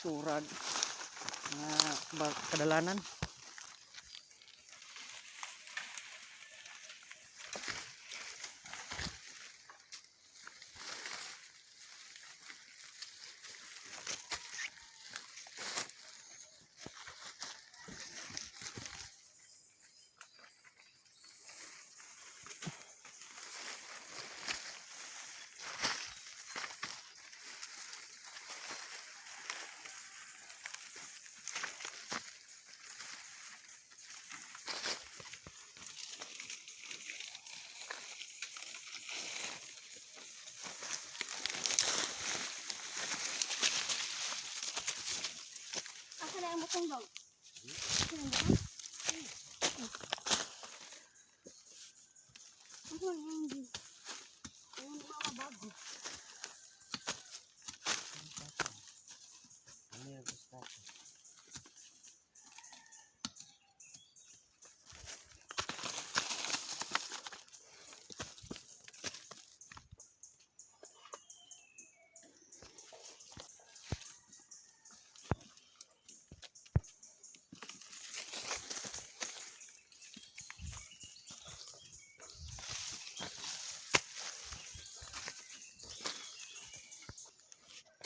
Surag. Mga kadalanan. Asa na ang butong dog? Asa na ang butong? Ano ang hindi? Ano ang mga bago? Ano yung gusto ko?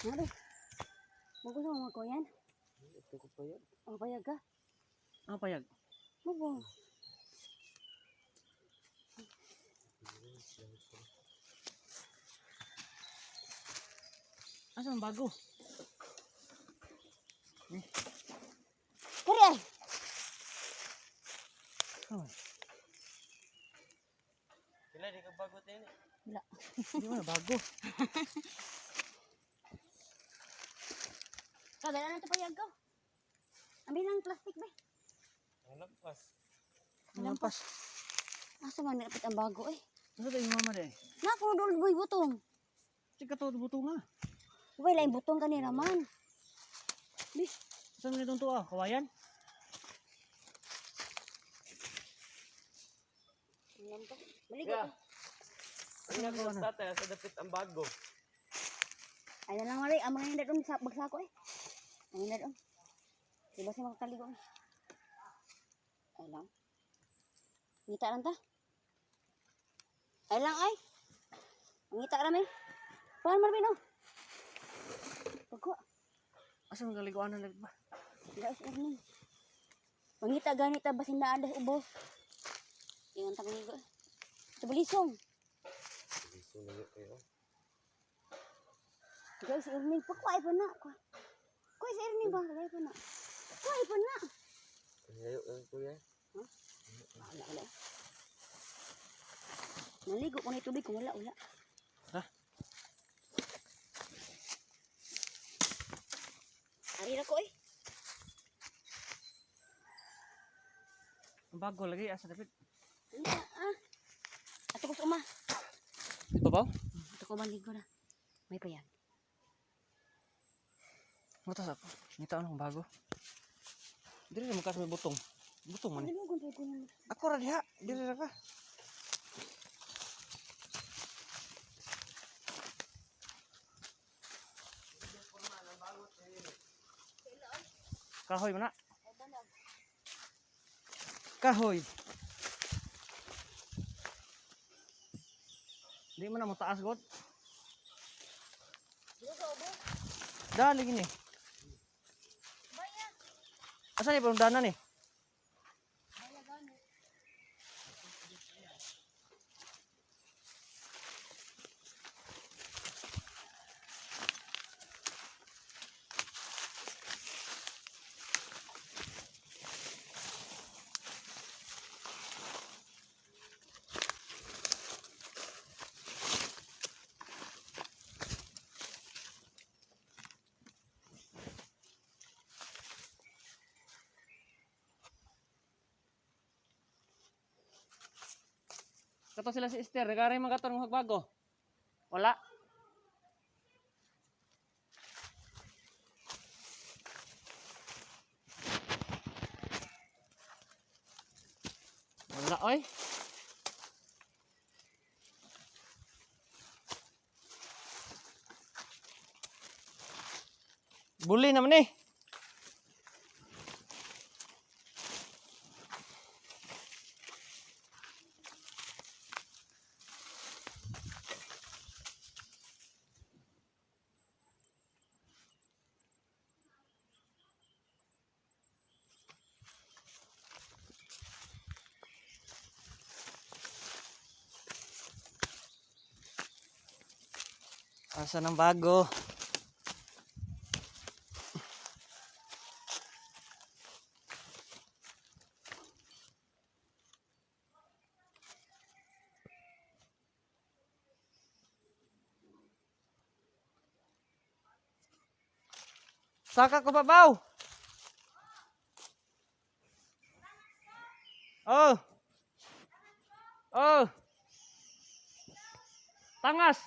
Ano? Magusto mo magkuyan? Ito ko pa yun. O, payag ka? Ano payag? Mago. Asa ang bago? Kari ay! Oh, Sila, di ka bago tayo eh. Wala. hindi mo na bago. Kadala na ito payag ko. Ambil lang plastic ba? Ang lampas. Ang lampas. Asa man napit ang bago eh. Asa tayo mama de? Na, kung doon boy butong. Sige ka to buto nga. Uy, lain butong kanina man. Bis, Saan mo nitong tuwa? Kawayan? ang lampas. Maligo. Yeah. Ano ko tatay, sa dapit ang bago. Ay na lang mali, ang mga hindi doon sa bagsako eh. Ang hindi doon. Di ba siya makakaligo eh? Ay lang. Ngita lang ta. Ay lang ay. Ngita rami. Paano marami no? Pagkuha. Asa mo galiguan na ba? Guys, Erning. Mangita ganita basin na andas ubos. Ingan ta mangigo. eh. Sa balisong. Gusto na yun kayo. Guys, Erning, pagkuha pa na. Kuha. Kuha si Erning ba? Kuha pa na. Kuha pa na. Ang layo lang kuya. Wala, wala. Naligo ko na yung tubig kung wala, wala. Ha? Arira ko eh. Ang bago lagi asa dapit. Ano ah. Ato ko sa uma. Di ba ba? Ato ko maligo na. May payag. Mutas ako. Ngita ang bago. Dili mo kas may butong. Butong man. Ano ni. mo kung ko na. Ako ra diha. Dili ra ka. Kahoy man na. Kahoy. Di mo na mo taas god. Dali gini. Asa ni panundanan ni? Kato sila si Esther, nagari mga katon mga bago. Wala. Wala oy. Buli naman eh. Asa ng bago? Saka ko babaw. Oh. Oh. Tangas.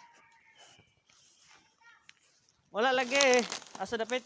Wala lagi eh. Asa dapit?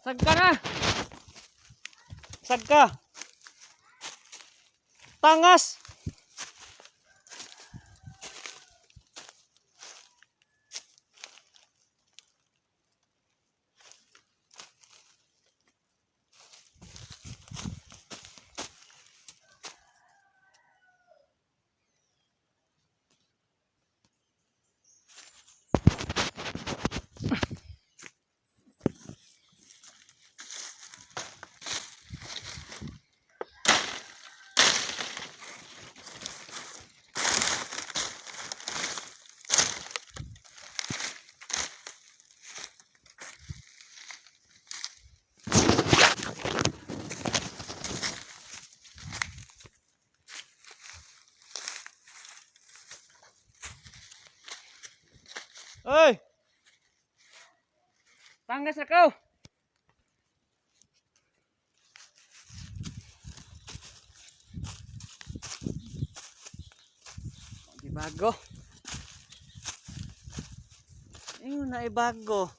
Sagka na! Sagka! Tangas! Oy! Tangas na ko! Di bago. Ayun, naibago.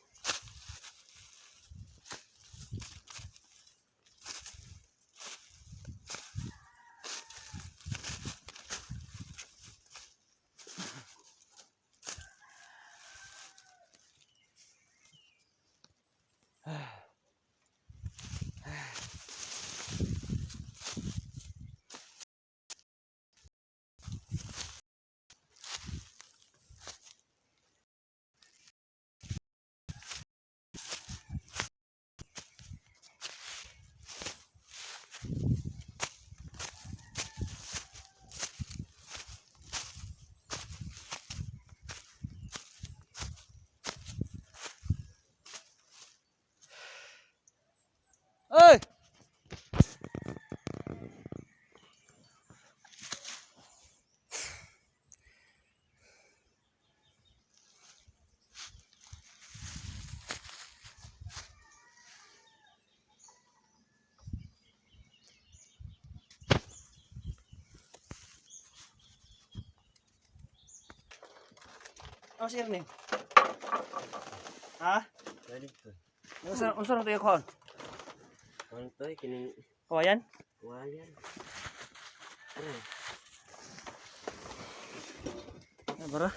Oy! Oh, si Ernie. Ha? Balik to. Unsa na tayo kon? Ano to? Kining Kawayan? wayan. Ano? Ano bara?